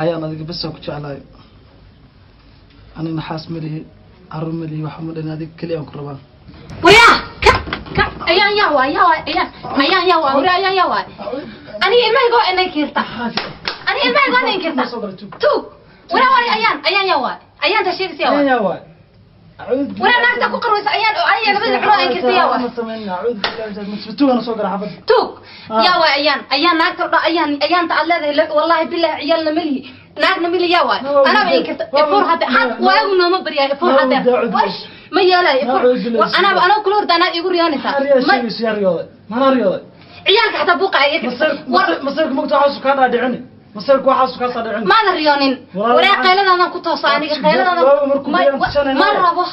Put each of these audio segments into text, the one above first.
Ayaan adiga bes ku jeclahay. Anigna xaas ma lihi, carruur ma lihi, waxa ma dhan, adiga keliya aan ku rabaa. Waryaa, ka ka, ayaan yaa waay, yaa waay ayaan, ayaan yaa waay. Waryaa, ayaan yaa waay. Aniga ilmahayga waa inay kiirta, aniga ilmahayga waa inay kiirta. Tuug! Waraa waay ayaan, ayaan yaa waay, ayaan ta sheegaysa yaa waay. Yaa waay? Waraa, naagta ku qarwaysa ayaan oo aniga labada cuno ay kiirta yaa waay. Tugana soo gala xaafadda. Tuug! Yaa waay ayaan, ayaan naagta dha, ayaan, ayaanta aad leedahay, wallahi billahi ciyaalna ma lihi, naagna mili, yaa waay? Anaba inkirta. Ifur hadda, had waagu nooma baryaay. Ifur hadda, ma yeelayo. Ifur, anaaba anaa kula horda, anaa igu riyoonaysaa. Sheegayso, yaa riyooday? Manaa riyooday? Ciyaalka xataa buuqa iga. Masirka mugta waxaasu kaa dhaadhicini, masirka waxaasu kaa dhaadhicini. Maada riyoonin. Waraa, qayladaadan ku toosa aniga, qayladaadan ma rabo.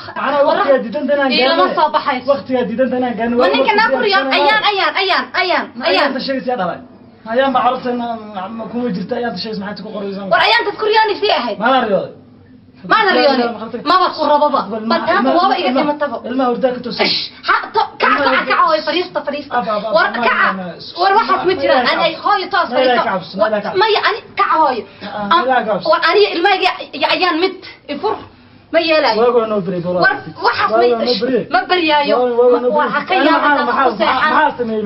Waqtigaa diidanta inaan Ilama soo baxayso. Waqtigaa diidanta inaan gaarno. Ma ninka naa ku riyoon? Ayaan, ayaan, ayaan, ayaan, ayaan. Ayaanta sheegaysa yaa dhalay? Ayaan baa carruurta kuma jirta. Ayaanta sheegaysa maxay ku qoraysaa? War, ayaantaad ku riyoonaysay ahayd. Maada riyooday? Maada riyoonin, maba ku raboba bataanta, waaba iga dhimataba. Ilmaha hurdaa ka toosan. Kaca, kaca, kaca hooyo, fariista, fariista. War kaca, war waxaas ma jiraan. Ani hooyo, toos fariisto. Maya, ani kaca hooyo. War aniga ilmahayga iyo ayaan mid. Ifur, ma yeelayo. War waxaas ma baryaayo. War ha ka yaabata ku seexan,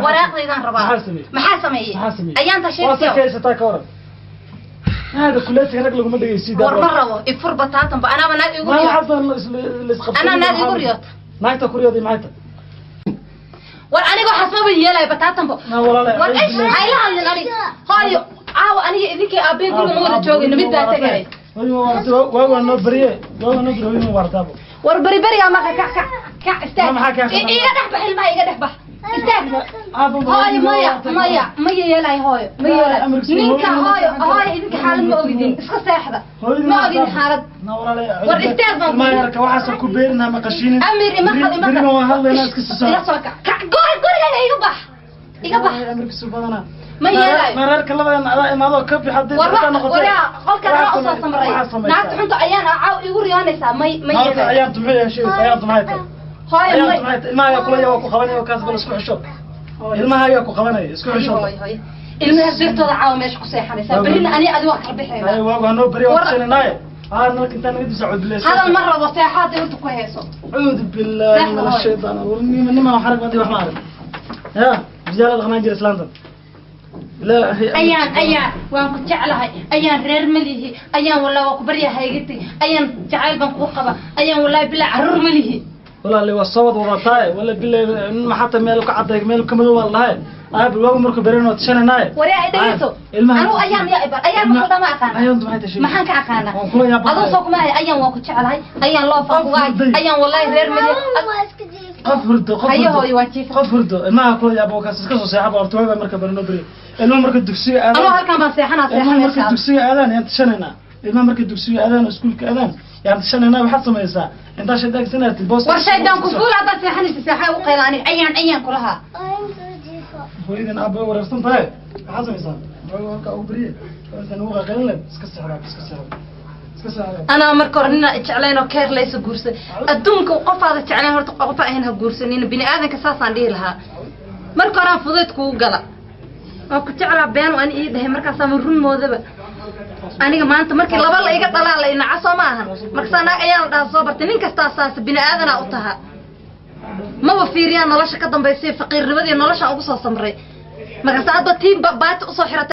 waraaqdaydaan rabaa. Maxaa sameeyey? Ayaanta sheegtay. Haysataa ka waran hada kuleetiga rag laguma dhegeysiid. War ma rabo, ifur bataatanba, anaaba naag igu riyoot, anaa naag igu riyoot. Naagta ku riyooday maxay tahay? War aniga waxaas maba yeelayo bataatanba. War ish, ha ila hadlin aniga hooyo. Caawa aniga idinkii aabeen guriga ma wada joogayno, mid baa tegay. Waagaa noo beriye, waagaa noo beriye, hooyadii waartaabo. War beri berigaa maqa. Kac, kac, kac, istaag. Iga dhex bax ilmaha, iga dhex bax, istaag hooyo. Maya, maya, ma yeelayo hooyo, ma yeelayo ninka. Hooyo, hooyo, idinka xaalad ma ogidin, iska seexda, ma ogidin xaalad. War istaag baan. Ma yarka waxaas ku beerinaa, maqashiinin. Amir, imaqal, imaqal. Beriga waan hadlaynaa, iska soo. Ila soo kac, kac, guri, gurigayga iga bax, iga bax. Amarkiisu badanaa. Ma yeelayo. Mareerka labadan adaa imaado ka bix hadii. War waraa, qolkan anaa usoo samray. Naagta xunta ayaan caaw igu riyoonaysaa, may, ma yeelayo. Ayaan tumxay sheegaysa, ayaan tumxay tahay. Hooyo, may. Ilmaha ayaa kula waa ku qabanaya kaas, bal isku xisho. Ilmaha ayaa ku qabanaya, isku xisho. Hooyo, ilmaha birtooda caawa meesha ku seexanaysaa, berrina ani adi waa kala bixayna. Ay, waa noo beri, waa tushanaynaye. Aa nalka intaan naga disa cudbilaysa. Hadal ma rabo, seexaada horta ku heeso. Cuudu billahi min ashaytaan. Nima nima xarag badi wax ma arag ya biyaala dhaqnaan jira islaantan. Ayaan, ayaan waan ku jeclahay ayaan, reer ma lihi ayaan, walaa waa ku baryaha iga teg ayaan, jacayl baan kuu qaba ayaan, walaahi bilaa carruur ma lihi. Walaali, waa soo wad wadataaye, wala bilay maxata meel ka caday, meel ka madow waa lahay. Aab, waagu markuu bereen waa tashanaynaye. Waree, ay dhegeyso. Anu ayaan yaa ibar, ayaan ma ma aqaana. Ayaan maxay tashay? Maxaan ka aqaana? Waan kula yaabaa. Adoo soo kuma ayaan, waan ku jeclahay ayaan, loo faaqugaay ayaan, walaahi reer ma lihi. Qof hurdo, qof. Hayo hooyo, waan jiifa. Qof hurdo, ilmaha kula yaabo kaas, iska soo seexaba horta. Waaga marka bereen beri, ilmaha marka dugsiga aadaan. Anuu halkan baan seexanaa, ilmaha marka seexanaysaa. Dugsiga aadaan yaan tashanaynaa. Ilmaha marka dugsiga aadaan, iskuulka aadaan yaan tashanaynaa. Waxaad samaysaa intaa shaydaanka sinaatid boos. War shaydaan ku fuul, haddaad seexanaysa seexay u qayla aniga ayaan, ayaan kulahaa. Hooyadan aabba way wareersan tahay. Maxaad samaysaa? Waaga halkaa ugu beriye intaan ugu qaqaylin lahayd, iska seexdaa, iska seexda, iska seexda. Anaa marka hore ninaa jeclayn oo keer laysa guursaday. Adduunka qofaada jeclayn horta qofa ahayn ha guursanin, bini aadanka saasaan dhihi lahaa. Marka horaan fudayd kugu gala, waa ku jeclaa, been ani ii dhahay, markaasaama run moodaba aniga. Maanta markii laba la iga dhalaa la inaca, soo ma ahan? Markaasaa naag ayaan la dhaha soo bartay. Nin kastaa saas bini aadanaa u taha, maba fiiriyaan nolosha ka dambaysay, faqiirnimadii noloshaan ugu soo samray. Markaasa hadba tii baati usoo xiratay.